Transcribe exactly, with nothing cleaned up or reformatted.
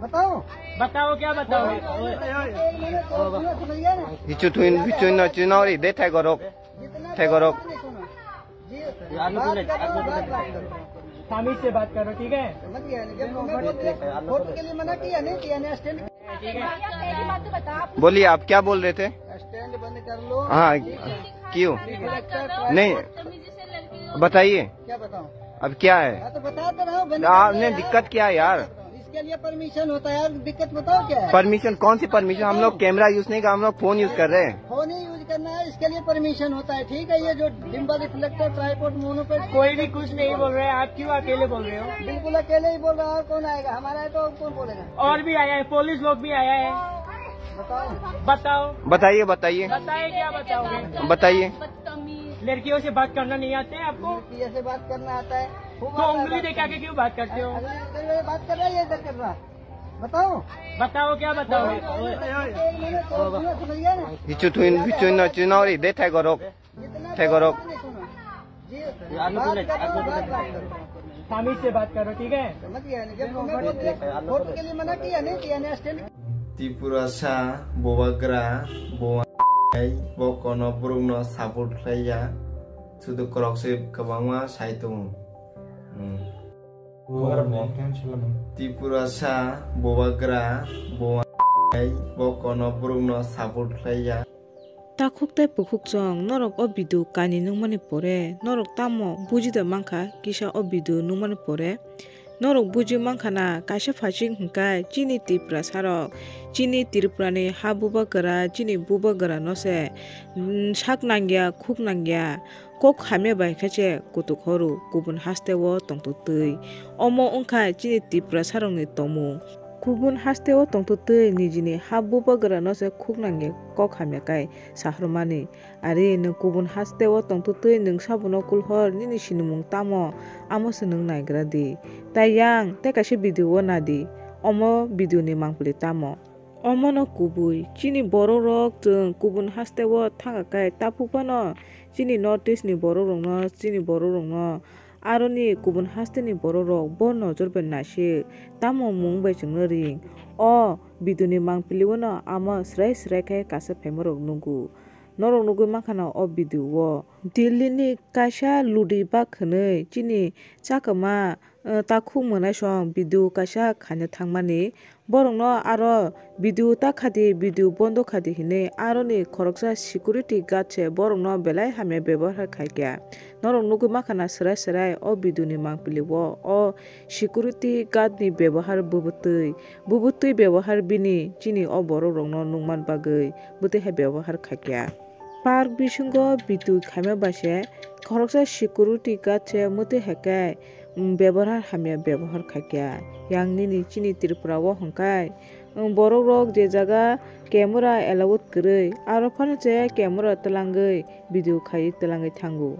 बताओ। बताओ, क्या बताओ? Hichu thuin, hichu no chinori de thai gorok. Thai gorok. तमीज से बात करो, ठीक है? समझ गया ना? जब मैं बोल दिया, फोटो के लिए मना किया, नहीं किया, नहीं, स्टैंड। ठीक है। बोलिए, आप क्या बोल रहे थे? स्टैंड बंद कर लो। हाँ, क्यों? नहीं, बताइए। क्या बताऊं? अब क्या है? मैं तो बता तो रहा हूँ, बंद कर आपने दिक्कत क्या है यार? इसके लिए परमिशन होता है यार, दिक्कत बताओ क्या है? परमिशन कौन सी परमिशन? हम लोग कैमरा यूज़ नहीं कर, हम लोग फ़ोन यूज़ कर रहे हैं। फ़ोन ही यूज़ करना है, इसके लिए परमिशन होता है, ठीक है? ये जो डिम्बल रिफ्लेक्टर, ट्राइपॉड, मोनोपॉड, कोई भी कुछ नहीं बोल रहे हैं, आप क्यों अकेले बोल रहे हो? बिल्कुल अकेले ही बोल रहा है, और कौन आएगा? हमारा है तो और कौन बोलेगा? और भी आया है, पुलिस लोग भी आया है। बताओ। बताओ। बताइए, बताइए। बताइए, क्या बताओगे? बताइए। लड़कियों से बात करना नहीं आते आपको? लड़कियों से बात करना आता है। तो उंगली दिखा के क्यों बात करते हो? अरे, इधर बात कर रहा है, ये इधर कर रहा। बताओ। बताओ, क्या बताओ? Hichu thuin, hichu no chinori de thai gorok. Thai gorok. तमीज से बात करो, ठीक है? समझ गया ना? जब मैं बोल दिया, फोटो के लिए मना किया, नहीं किया, नहीं, stand. Tripura sa, Bubagra, Buwa, bo kono borok no support khlai ya. Sudu korok se kwbangma sai tongo. Hmm. Tripura sa, Bubagra, Buwa, bo kono borok no support khlai ya. Takhuk tei bukhuk chwng, norok o video kainwi nukmani pore norok tamo buji da mankha? Kisa o video nukmani pore norok buji mankha na, kaisa phaising hwnkhe chini Tiprasarok, chini Tripurani ha bubagra, chini bubagra no se, mm, sak nangya, khuk nangya, kok hamya bai khe se kutuk horo, kubun haste o tongtwtwi. Omo wngkha chini Tiprasarokni tongmung. Kubun haste o tongtwtwi nijini ha bubagra no se khuk nangya, kok hamya kai saharmani. Ari nwng kubun haste o tongtwtwi nwng sabono kulhor, nini sinimung tamo? Amo se nwng naigra di. Tai yang tei kaisa video o nadi. Omo video ni mangpili tamo? Omono kubui, chini borok rok chwng kubun haste o thangkha kai taphuk phano chini North East ni borok rokno, chini borok rokno aroni kubun haste ni borok rok bo nojor bai naisik, tamo mung bai chwngno ring. O video ni mangpili o no amo srai srai khe kaisa phaima rok nugo. Norok nugui mankha na o video o. Delhi ni kaisa ludi bak hwnwi chini chakama, eh, takhuk mwnaisong video kaisa khaina thangmani. Borokno aro video ta khadi, video bondo khadi hwnwi aroni khoroksa security guard se borokno belai hamya bebohar khaikha. Norok nugui mankha na srai srai o video ni mangpili o, o security guard ni bebohar bubutwi. Bubutwi bebohar bini chini o borok rokno nukman bagwi bwtwi hai bebohar khaikha. Park bisingo video khaima bai se khoroksa security guard se mwtwi hai khe, mm, bebohar hamya bebohar khaikha. Yang nini chini Tripura o hwnkhe, mm, borok rok je jaga camera allowed kwrwi, aro phano se camera twlangwi video khaiwi twlangwi thango.